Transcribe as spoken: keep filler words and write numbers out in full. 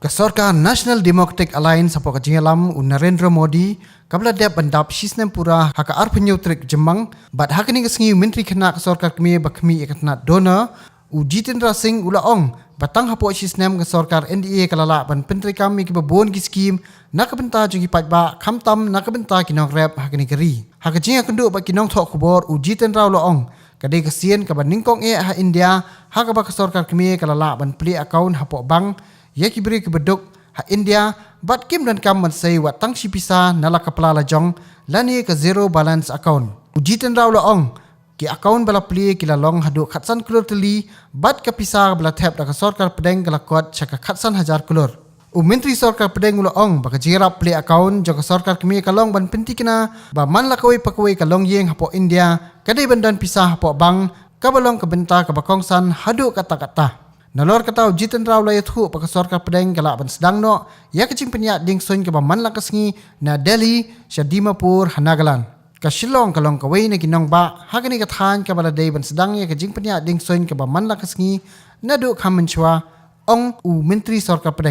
Ka sorkar National Democratic Alliance hapoh ka jingïalam u Narendra Modi, kaba la dep ban dap shisnem pura ha ka arphew tarik Jymmang, bad ha kane ka sngi u Myntri Khynnah ka sorkar kmie ba khmih ïa ka tnat DoNER, u Jitendra Singh u la ong ba tang hapoh shisnem ka sorkar N D A ka la lah ban pyntreikam ïa kiba bun ki skim na ka bynta jong ki paidbah, khamtam na ka bynta ki nongrep ha kane ka ri. Ha ka jingïakynduh bad ki nongthoh khubor, u Jitendra u la ong, ka dei ka sien kaba nyngkong eh ha India ha kaba ka sorkar kmie ka la lah ban plie account hapoh bank ïa ki briew kiba duk ha India, bad kim donkam ban sei wat tang shi pisa na la ka pla lajong lane ka zero balance account. U Jitendra u la ong, ki account ba la plie ki la long haduh khatsan klur tylli, bad ka pisa ba la thep da ka sorkar pdeng ka la kot sha ka khatsan hajar klur. U Myntri Sorkar Pdeng u la ong ba ka jingïarap plie account jong ka sorkar kmie ka long ban pynthikna ba man la kawei pa kawei ka longïing hapoh India ka dei ban don pisa hapoh bank, kaba long ka bynta kaba kongsan haduh katta katta. Nalor kata, u Jitendra u la ïathuh ba ka sorkar pdeng ka lah ban sdang noh ïa ka jingpynïaid dieng suiñ kaba man la ka sngi na Delhi sha Dimapur ha Nagaland. Ka Shillong ka long kawei na ki nongbah ha kane ka thaiñ kaba la dei ban sdang ïa ka jingpynïaid dieng suiñ kaba man la ka sngi naduh kham mynshuwa, ong u Myntri Sorkar Pdeng.